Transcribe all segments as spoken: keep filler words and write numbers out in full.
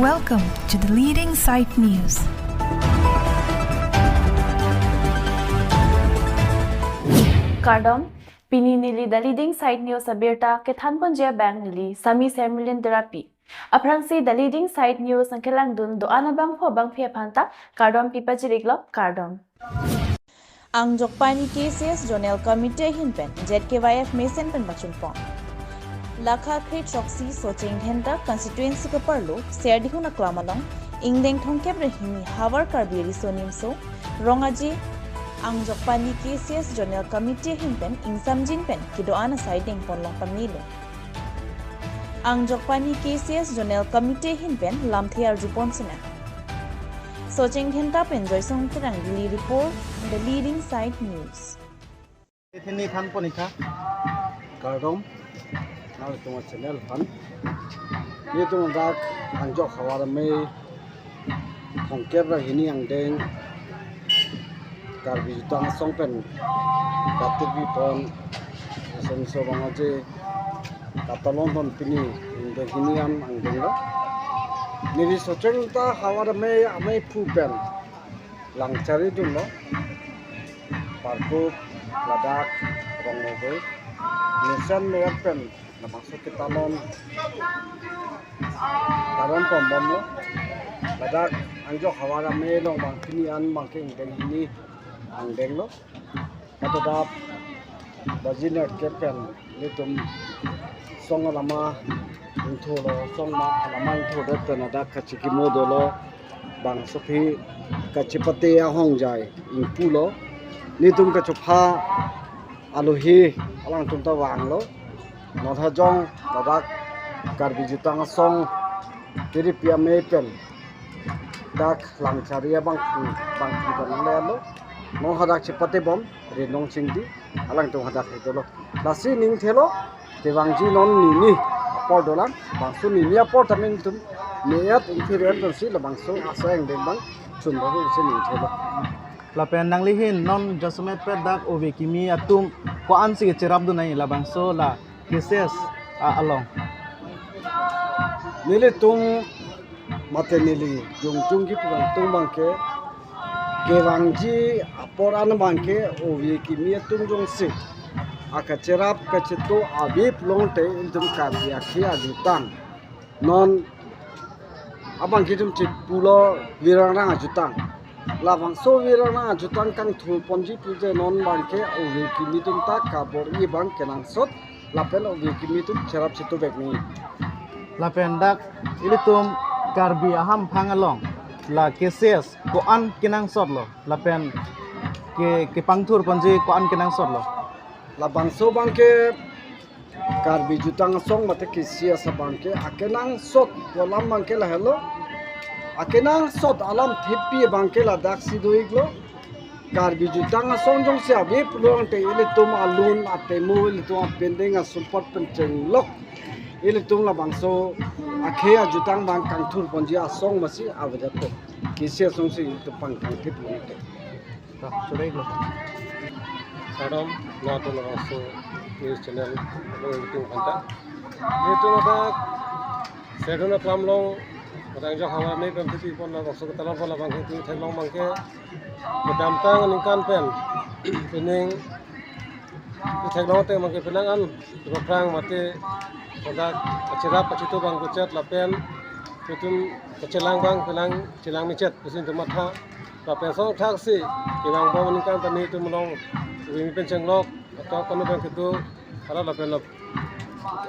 Welcome to the leading site news. Kardom, pini neli The Leading Site News abirta kethanponji abang neli Sami Sermilin Terapi. Aphrangsi The Leading Site News nangkelangdun do-an abangphu abangphi aphanta kardom pipachiriklo, kardom. Angjokpani K C S Zonal Committee ahin pen Z K Y F mesen pen pachunpon. Lakha kre throksi Socheng Dhenta constituency keparlo Serdihun aklam along ingdeng thomkep ra hini Havar Karbi Riso Nimso Rong Aje Angjokpani K C S Zonal Committee ahin pen ingsamjin pen kedo-an asai dengponlong pamelo. Angjokpani K C S Zonal Committee ahin pen lamthe arjupon sinang. Socheng Dhenta pen Joysong Terang, Delhi report, The Leading Site News. Ethini thanpon-ikha. Kardom, nangtum channel aphan. Nelitum dak Angjok Havar Amei thomkep ra hini angdeng Karbi Jutang Asong pen katipipon, ason so bang aje katalonpon pini ingdeng hini an angdenglo. Neli Socheng ta Havar Amei, ameiphu pen langcharidunlo. Parkup, ladak, Rongmobei, mesen me-et pen labangso ketalon, talonponbomlo. Ladak Angjok Havar Amei along bang pini an bangke ingdeng hini angdenglo. Atodap baji nerkep pen nelitum song alama ingtholo, song ma alama ingthodet pen ladak kachikimo dolo, bangso aphi kachipate ahongjai ingpulo. Nelitum kachopha alohi alangtum ta vanglo. Non hajong ladak Karbi Jutang Asong kiripi amei pen dak langchari abangphu, bangphu dan lelo. Non hadak chipatebom Rinong Chingdi, alangtum hadak hedolo. Lasi ningthelo, kevangji non nini apor dolang, bangso nini apor tame nelitum me-et ingthir-en tonsi labangso asai angdeng bang chunbomsi ningthelo. Lapen nanglihin non jasemetpet dak ove kimi atum ko-ansi cherapdun nangji labangso la K C S a-, along. Nelitum mate neli jongjung kipu atum bangke, kevangji apor an bangke ove kimi atum jongsi akacherap kacheto ave pulote ilitum Karbi akhei ajutang. Non abangke itum chipulo Virangrang ajutang. Labangso Virangrang ajutang kangthurponji pute non bangke ove kimi atum ta kabor-i bang kenangsot lapen ove kimi atum cherap chetovek nangji. Lapen dak ilitum Karbi ahamphang along la K C S ko-an kenangsotlo lapen ke, kepangthurponji ko-an kenangsotlo. Labangso bangke Karbi Jutang Asong mate K C S abangke akenangsot alam bangke lahelo. Akenangsot alam thepi bangke ladaksi do-iklo. Karbi Jutang Asong jongsi ave pulote ilitum alun atemo, ilitum apindeng asumpot pen chenglok, ilitum labangso akhei ajutang bang kangthurponji asong masi avedet ko. K C S asongsi ilitum pangthang thip pulote. Dah, sudah iklo. Kardom, nangtum labangso news channel along itum aphanta. Itum ladak Serdihun aklam along, Angjok Havar Amei pen katipipon labangso ketalonpon labangke itum theklong bangke kedamtang aningkan pen pining itum theklong ateng bangke penang an kepaphrang mate ladak kacherap kacheto bang kochet lapen itum kachelang bang penang chelang michet pusi itum matha. Lapen song thaksi kevangbom aningkan ta nelitum along ove kimi pen chenglok atok kanu pen kedo, hala lapen lap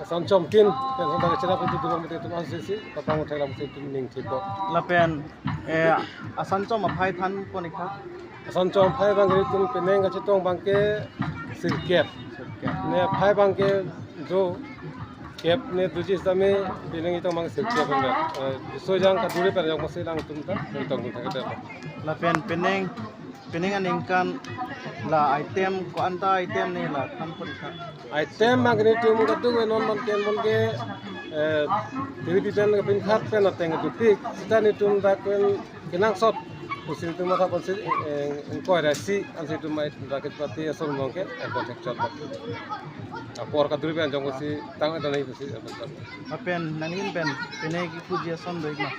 asan chom tin pen song ta kacherap itum dubang mate itum ansisi papang uthai lam si itum ningthippo. Lapen, eh, asan chom aphai thanpon-ikha. Asan chom aphai bangke itum pining kachetong bangke sirkep. Sirkep. Ne aphai bangke do kep ne doji sitame pining itum bang sirkep bangke. Eh, so jang kaduri pen jang masi alangtum ta itum tum ta kedo. Lapen pining, pining aningkan la item ko-anta item ne la thanpon-ikha. Item bangke nelitum kadokave non bangke bangke, eh, tiri titan ke pinkhat pen ateng dupik sita nelitum dak pen kenangsot Pusi itum matha pusi, eh, inquiry si, ansi itum mai raket pati asong nong ke, eh, protector. Apor kaduri pen jong pusi tang ada nai pusi, eh, protector. Lapen nangin pen, pine kipuji ason do-ik ma?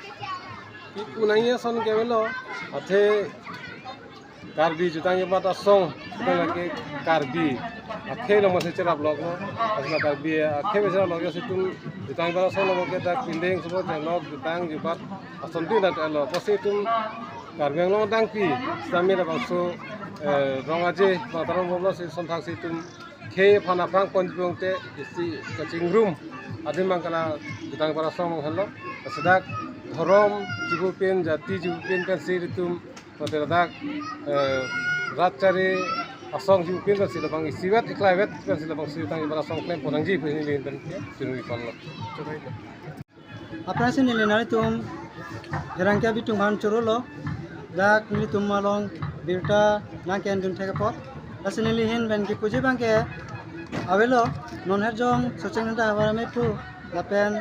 Kipu nangji ason ke avelo, athe Karbi jutang jubat asong, pen lake Karbi akhei lo masi cherap lok lo, asma Karbi akhei masi cherap lok lo, si itum jutang jubat asong lo ke dak pindeng subo cherap lok, jutang jubat asontin dat lo, pusi itum Karbi Anglong dangpi, sitame labangso, eh, Rong Aje, bang taron bomlo si sonthak si itum khei aphan aphrang ponjibong te isi kachingrum adim bang kala jutang jubat asong lo henlo, laso dak dhorom chibupin, jati chibupin pensi itum, mate ladak, eh, rat chari asong chibupin pensi labang isivet iklaivet pensi labangso jutang jubat asong klem pon nangji pusi neli pen ke chirui ponlo. Aphrangsi neli nanglitum pherangke abitung aphan choro lo. Dak nelitum along birta nangke-endun thek apot. Lasi neli ahin pen kipuji abang ke avelo, non herjong Socheng Dhenta havar amei pu, lapen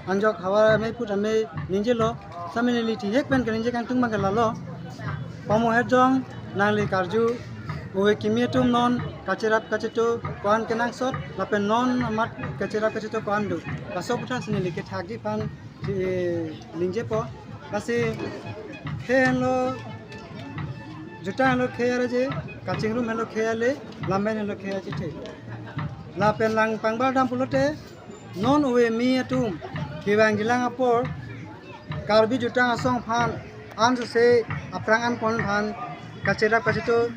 Angjok havar amei pu tame ningjelo. Sitame neli thihek pen keningje kangtung abang ke lalo. Pamo herjong nangli karju, ove kimi atum non kacherap kacheto ko-an kenangsot, lapen non amat kacherap kacheto ko-an do, laso aputhak si neli kethakji aphan, eh, ningjepo. Lasi khei henlo, jutang henlo khei arje, kachingrum henlo khei ale, lammen henlo khei achethe. Lapen lang pangbar dam pulote, non ove kimi atum kevangjilang apor, Karbi jutang asong aphan, ansose aphrang an pon aphan, kacherap kacheto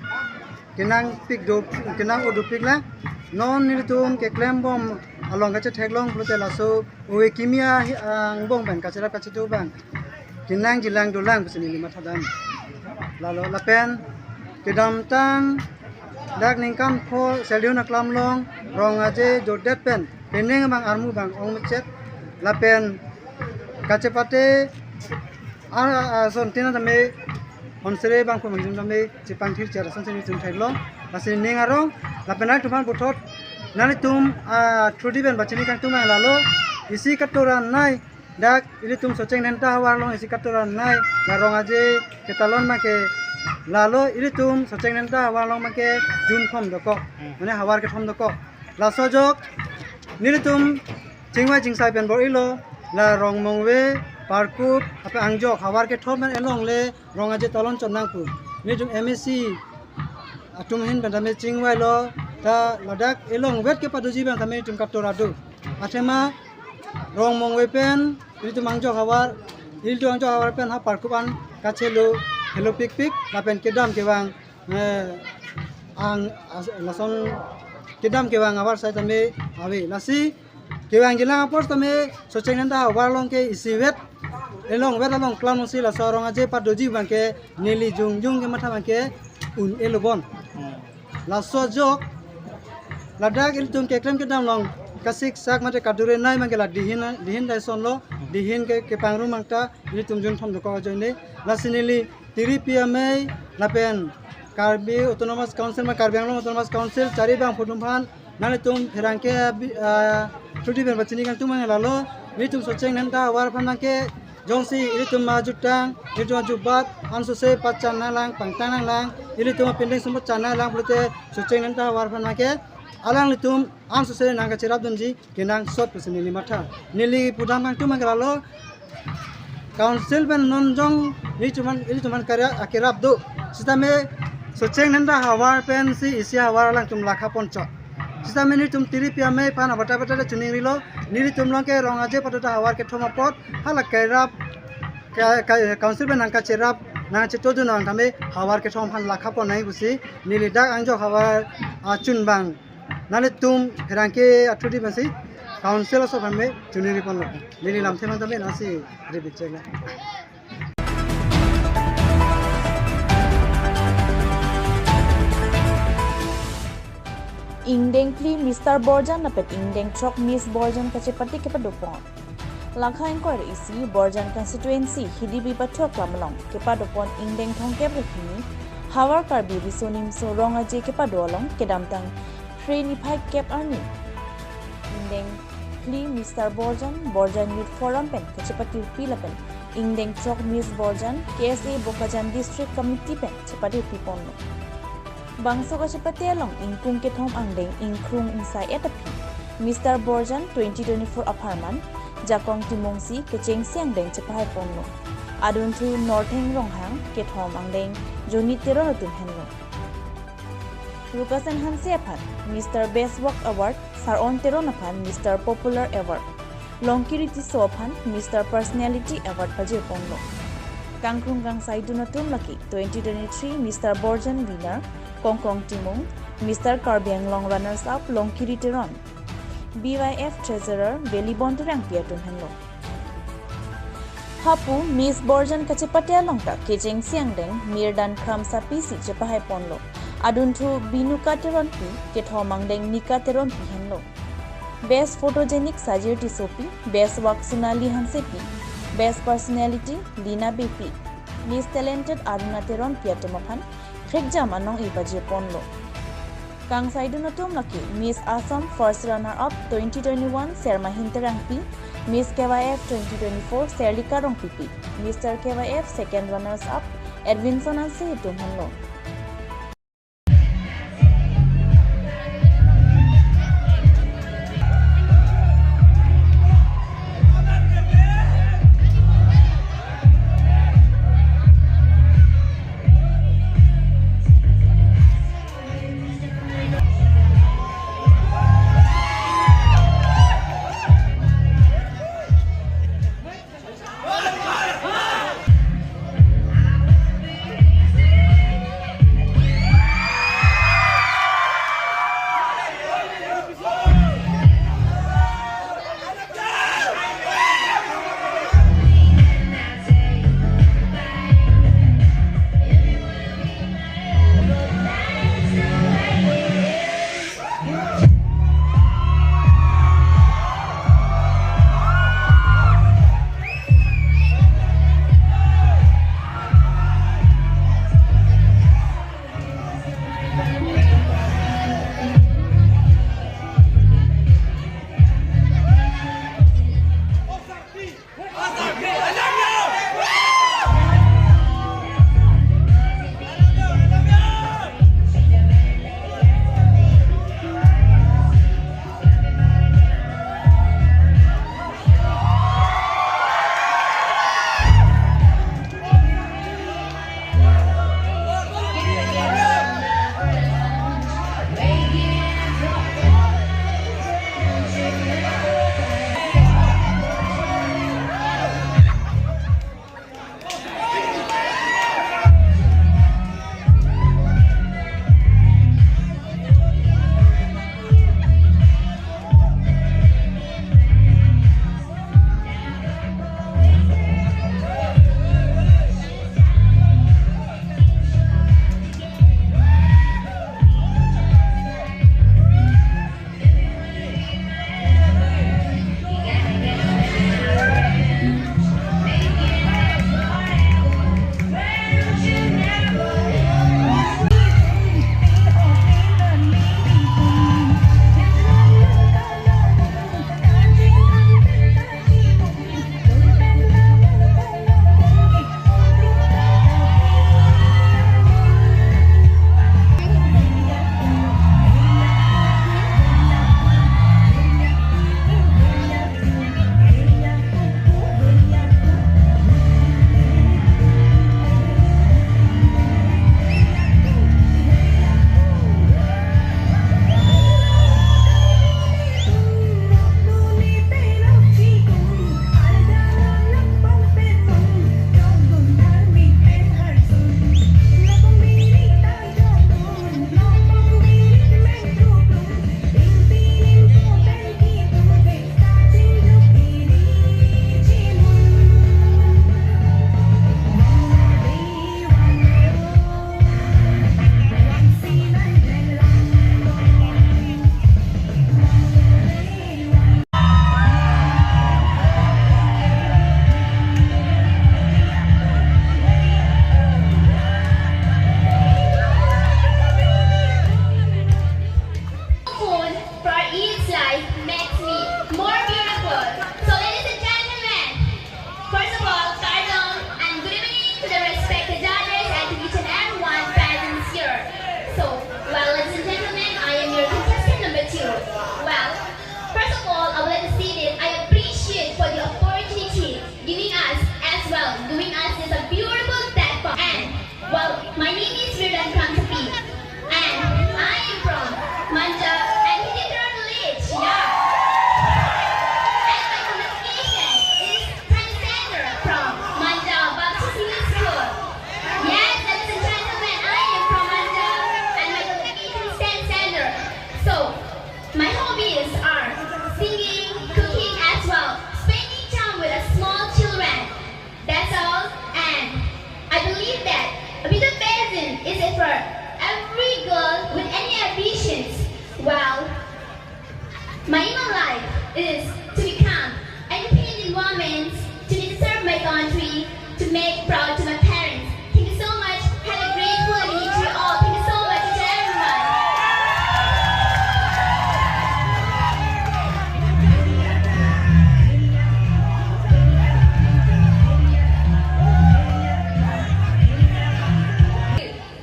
kenangpik do, kenang odupik lang. Non nelitum keklem bom along kachetheklong pulote laso ove kimi a-, angbong pen kacherap kacheto abang kenangjilang dolang pusi neli matha dam. Lalo lapen kedamtang dak ningkan pho Seldion aklam along Rong Aje dodet pen penang abang armu abang ong mechet, lapen kachepate a, a, asontin tame honsere bang pu mangjum tame chepangthir cher asontin chun thailo. Lasi ning arong, lapen nangtum aphan puthot, nangtum, a, thudi pen pachini kangtung abang lalo, isi katora nai, dak ilitum Socheng Dhenta havar along isi katora nai, la Rong Aje ketalon abang ke lalo, ilitum Socheng Dhenta havar along abang ke jun thom dokok, mane havar kethom dokok. Laso ajok nelitum chingvai chingsai pen bor-ilo, la Rongmongve, Parkup, lapen Angjok havar kethom pen elongle Rong Aje talon chot nang pu. Nelitum M A C atum ahin pen tame chingvailo, ta ladak elongvet kepadoji abang tame nelitum katora do. Athema Rongmongve pen ilitum Angjok havar, ilitum Angjok havar pen ha Parkup an kachelo, helopikpik, lapen kedam kevang, eh, ang, as-, lason kedam kevang abar sai tame ave. Lasi kevangjilang apor tame Socheng Dhenta havar along ke isivet, elongvet along klam si laso Rong Aje padoji abang ke neli jongjong kematha abang ke un-elo bon. Laso ajok ladak ilitum keklem kedam along kasiksak mate kadure nai abang ke la dihin, dihin dai son lo, dihin ke kepangrum abang ta ilitum jun thom dokok ajoine. Lasi neli tiripi amei lapen Karbi Autonomous Council ma Karbi Anglong Autonomous Council chari bang phutum aphan nanglitum pherangke abi-, ah, thudi pen pachini kangtung abang lalo, nelitum Socheng Dhenta havar aphan abang ke jongsi ilitum ajutang, ilitum ajubat ansose pachan nanglang, pangtang nanglang, ilitum apindeng sumpot chan nanglang pulote Socheng Dhenta havar aphan abang ke alanglitum ansose nangkacherap dunji kenangsot pusi neli matha. Neli pudam kangtung abang lalo, Council pen non jong nelitum aphan, ilitum aphan karya akerap do. Sitame Socheng Dhenta havar pensi isi havar alangtum lakha ponchot. Sitame nelitum tiripi amei aphan abatai batai le chuningrilo, nelitum along ke Rong Aje padodet havar kethom apot, hala kerap, ka, ka, Council pen nangkacherap, nangchetodun nang tame havar kethom aphan lakha pon nai pusi, neli dak Angjok havar achun abang nanglitum pherangke athudi pensi Council aso aphan me chuningri ponlo. Neli lamthe man tame nasi ribik chek la. Ingdeng phli Mister Borjan lapen ingdeng throk Miss Borjan kachepate kepadopon. Langkha ingkoi ra isi Borjan constituency Hidibi Pathu aklam along kepadopon ingdeng thomkep ra hini Havar Karbi Riso Nimso Rong Aje kepado along kedamtang phre niphai kep arni ingdeng phli Mister Borjan, Borjan Youth Forum pen kachepakirpi lapen Ingdeng chok Miss Borjan K S A Bokajan District Committee pen chepate piponlo. Bangso kachepate along ingkung kethom angdeng ingkrung ingsai et aphi Mister Borjan twenty twenty-four apharman Jakong Timungsi kechengsi angdeng chepahaiponlo. Adunthu Northeng Ronghang kethom angdeng Joni Teron atum henlo. Rukasen Hanse aphan Mister Best Work Award, Saron Teron aphan Mister Popular Award, Longkiri Tisso aphan Mister Personality Award pajirponlo. Kangkrung kangsaidun atum lake twenty twenty-three Mister Borjan winner Kongkong Timung, Mister Karbi Anglong runners up Longkiri Teron, B Y F treasurer Belibon Terangpi atum henlo. Hapu Miss Borjan kachepate along ta kechengsi angdeng Mirdan Kramsapi si chepahaiponlo. Adunthu Binuka Teronpi kethom angdeng Nika Teronpi henlo. Best Photogenic Sajir Tissopi, Best Work Sonali Hansepi, Best Personality Lina Beypi, Miss Talented Aruna Teronpi atum aphan khekjam anong-e pajirponlo. Kangsaidun atum lake Miss Assam first runner up twenty twenty-one Sermahin Terangpi, Miss K Y F twenty twenty-four Serlika Rongpipi, Mister K Y F second runners up Edwinson Hanse atum henlo. Hobbies are singing, cooking as well, spending time with the small children. That's all. And I believe that a bigger present is it for every girl with any ambitions. Well, my aim in life is to become an independent woman, to serve my country, to make proud to my parents. Thank you so much. Have a grateful evening to you all. Thank you so much to everyone.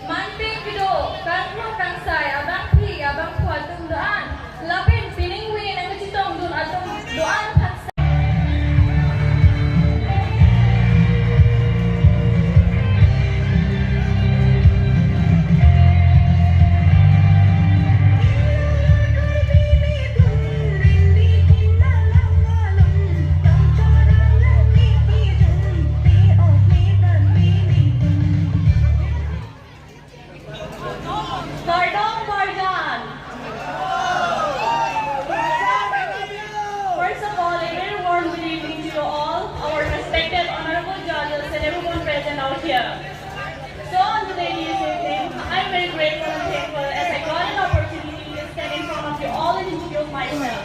Manpik kedo, kangthur kangsai, abangpi abangphu atum do-an, lapen pining win nangkachetongdun atum do-an aphan. Kardom Barjan. First of all, a very warm good evening to you all, our respected honorable judges and everyone present out here. So on today, this evening, I'm very grateful and thankful as I got an opportunity to stand in front of you all and introduce myself.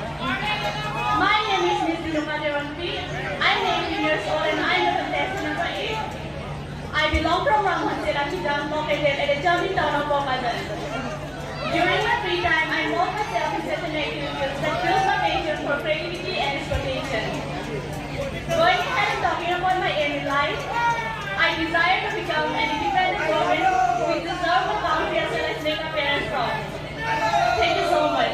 My name is Miss Renuka Teronpi. I'm eighteen years old and I'm a contestant number eight. I belong from Ranghamsera Kijang, located at the charming town of Bokajan. During my free time, I involve myself in certain activities that fuels my passion for creativity and exploration. Going ahead and talking about my aim in life, I desire to become an independent woman which deserves the bounty as well as make my parents proud. Thank you so much.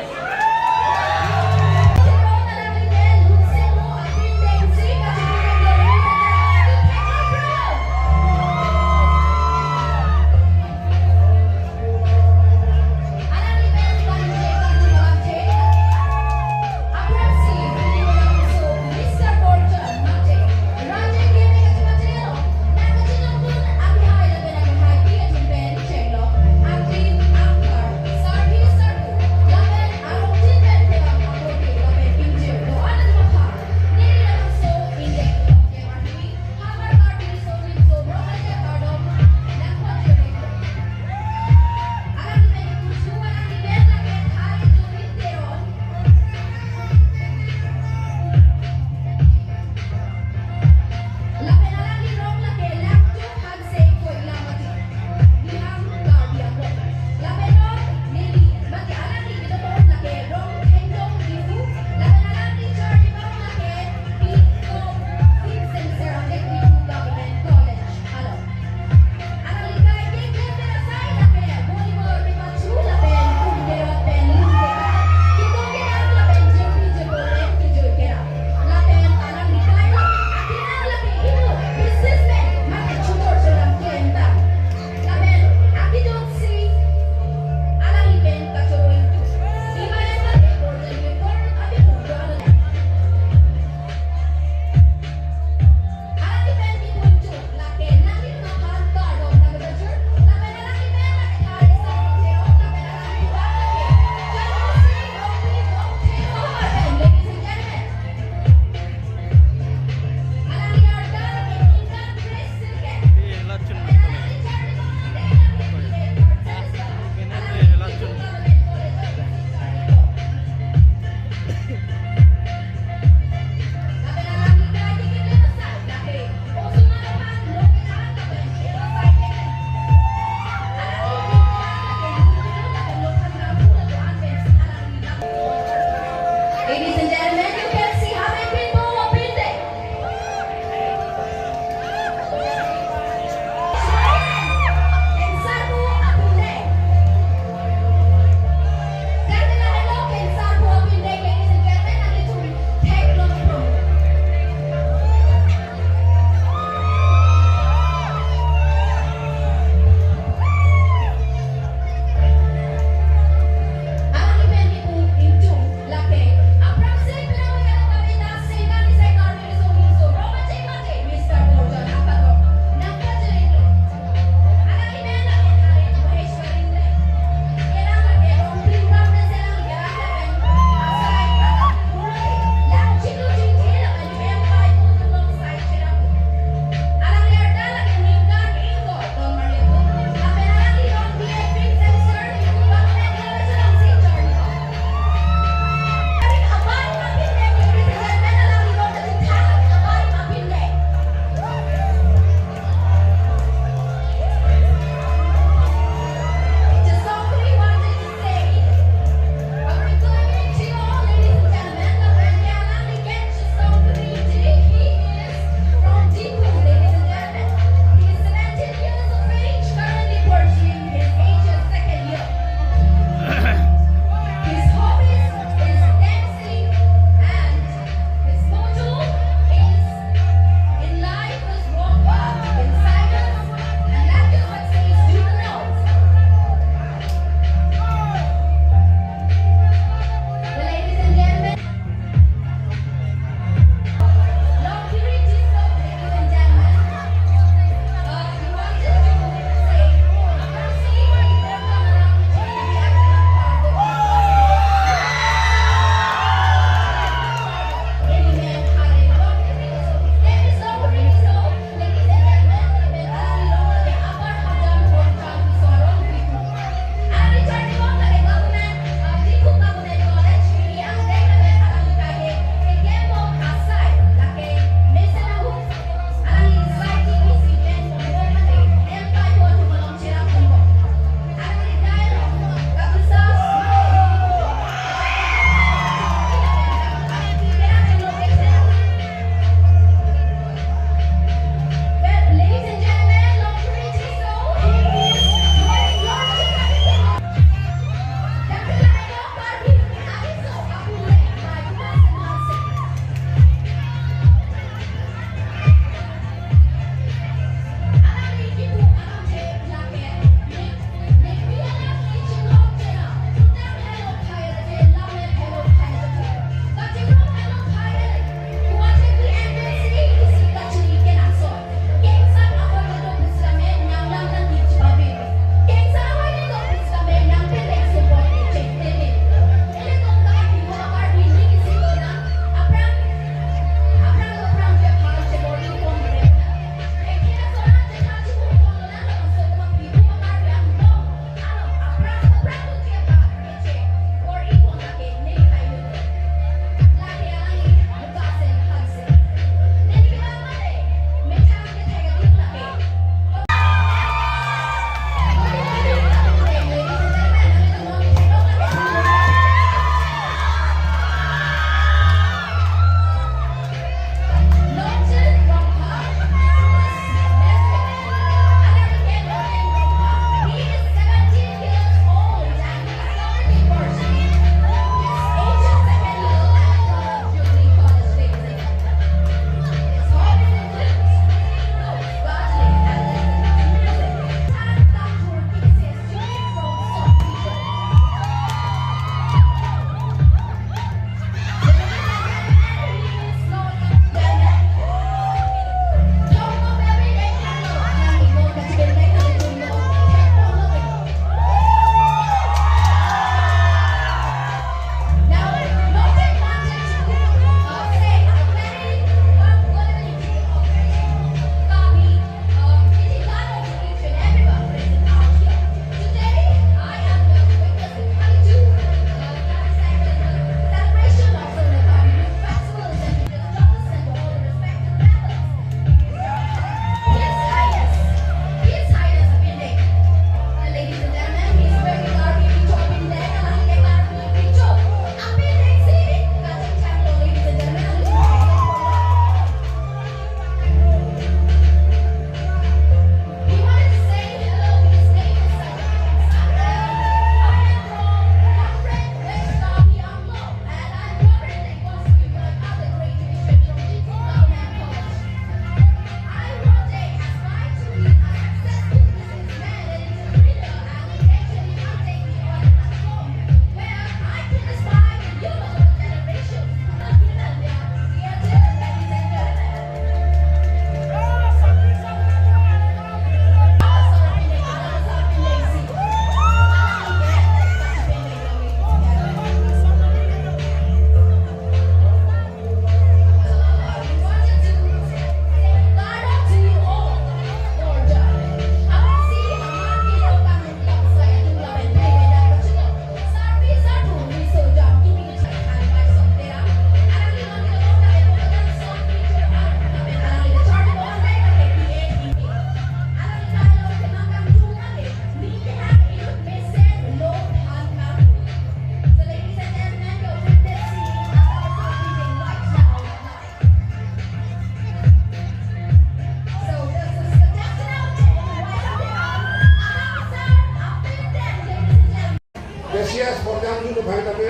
Yang itu bahai tapi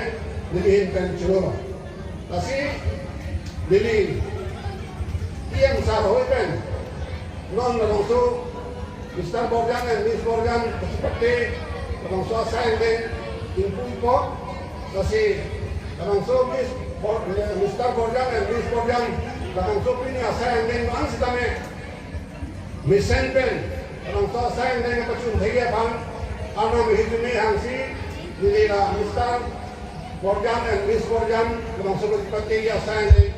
nelihin pen churo. Lasi neli E M sir ahoi pen non labangso Mister Borjan and Miss Borjan kachepate labangso asai angdeng ingpupo. Lasi labangso Miss Bor-, Mister Borjan and Miss Borjan labangso pini asai angdeng bang sitame mesen pen labangso asai angdeng pachun thekji aphan arnam hijume hangsi neli la Mister Borjan and Miss Borjan labangso kachepate asai angdeng.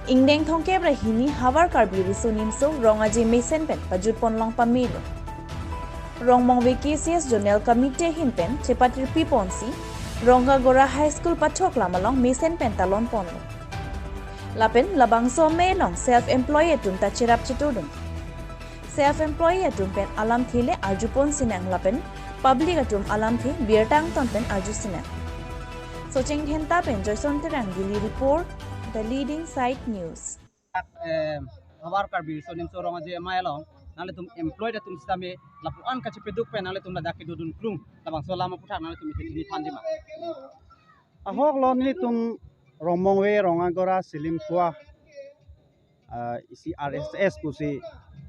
Ingdeng thomkep ra hini Havar Karbi Riso Nimso Rong Aje mesen pen pajutpon long pamelo. Rongmongve K C S Zonal Committee ahin pen chepatirpi ponsi Rongagora High School pathok lam along mesen pen talon ponlo. Lapen labangso amei along self employee atum ta cherap chetudun. Self employee atum pen alamthe le arjupon sinang lapen public atum alamthe birta angton pen arju sinang. Socheng Dhenta pen Joyson Terang, Delhi report, The Leading Side News. Eh, Havar Karbi Riso Nimso Rong Aje amei along nanglitum employee atum sitame lapu-an kachepeduk pen nanglitum ladak kedodun klung labangso alam aphuthak nanglitum isi hini thanji ma? Ahok lo nelitum Rongmongve Rongagora Silimkhua, ah, isi R S S pusi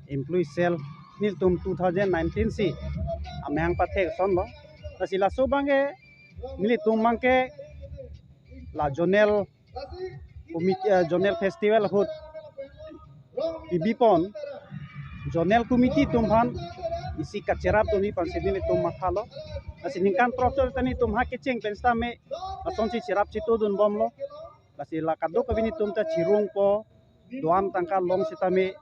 employee cell nelitum two thousand nineteen si amahang pathek sonlo. Lasi laso abangke nelitum abangke la zonal committee, eh, zonal festival ahut kebipon zonal committee atum aphan isi kacherapdunji aphansi nelitum mathalo. Lasi ningkan throkchor ta nelitum ha kecheng pen sitame lasonsi cherap chetudun bomlo. Lasi la kadokave nelitum ta chirungpo, do-an tangka long sitame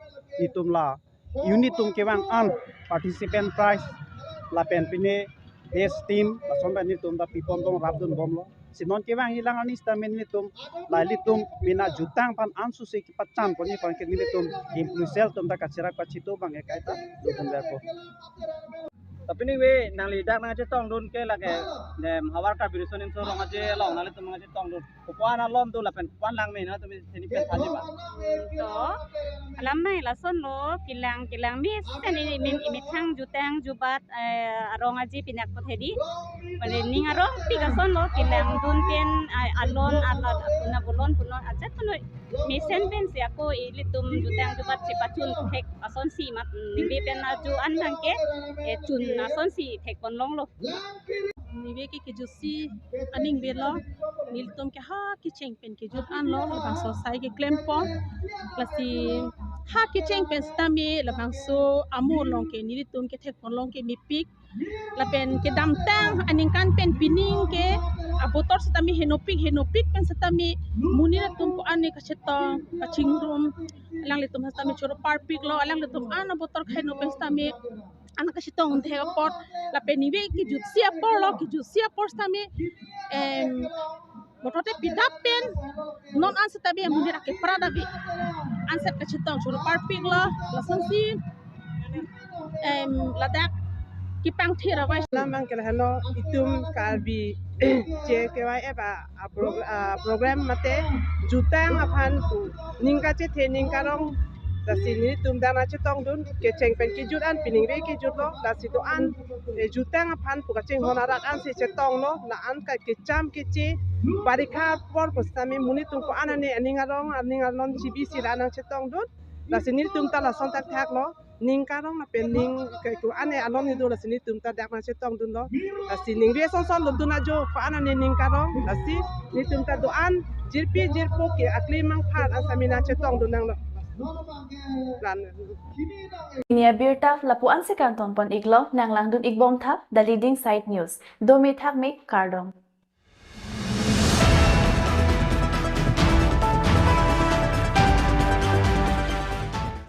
nelitum la unit atum kevang an participant prize lapen pine best team lason pen nelitum ta pipon dong rapdun bomlo. Si non kevangji alang arni sitame nelitum la ilitum mena jutang aphan ansu si kepachanponji aphan ke nelitum employee cell atum ta kacherap kachetong abangke kaita dodun verpo. Tapi anyway, nangli dak nangchetongdun ke lake, em, Havar Karbi Riso Nimso Rong Aje along nanglitum nangchetongdun. Kopi-an alon do lapen kopi-an lang me nangtum isi hini pen thanji ma? To, alam amei lasonlo, kelang, kelang mesen ini, ini, imethang jutang jubat, eh, arong aji pinyak pot hedi. Mane ning arongpik asonlo, kelangdun pen, eh, alon, alon, puna bolon, puna ajat puna mesen pensi ako ilitum jutang jubat chepachun thek asonsi mat, ningve pen arju an abangke, eh, chun asonsi thekpon longlo. Ningve ke kejutsi aning avelo, nelitum ke ha kecheng pen kejut anlo, labangso asai keklempon. Lasi ha kecheng pen sitame labangso amo along ke nelitum kethekpon long ke mepik. Lapen kedamtang aningkan pen pining ke abotor sitame henopik, henopik pen sitame monit atum ko-an ne kachetong, kachingrum, alanglitum sitame choro parpiklo, alanglitum an abotor kaheno pen sitame an kachetong thek apot, lapen ningve kejutsi apor lo, kejutsi apor sitame, em, botote pidap pen non an sitame monit akepra davi an set kachetong choro parpiklo, lasonsi, em, ladak kepangthir avai. Alam abangke lahelo, itum Karbi J K Y F a, a, pro-, a, program mate jutang aphan pu ning kachethe ning karong, lasi nelitum dak nangchetongdun, kecheng pen kejut an piningve kejutlo, lasi do-an, eh, jutang aphan pu kachinghon arat ansi chetonglo, la-an ka kecham keche, parikha apor pu sitame monit atum ko-an ne aning arong, aning alon chibisi la nangchetongdun, lasi nelitum ta lason thakthaklo, ning karong lapen ning ke ko-an ne alon ni do, lasi nelitum ta dak nangchetongdunlo. Lasi ningve son son lutdun ajo ko-an ne ning karong, lasi nelitum ta do-an jirpi jirpo ke akli mangphat asami nangchetongdun nanglo. Plan. Pini abirta lapu-ansi kangtonpon iklo, nanglangdun ikbom tha, The Leading Side News. Dome thakme, kardom.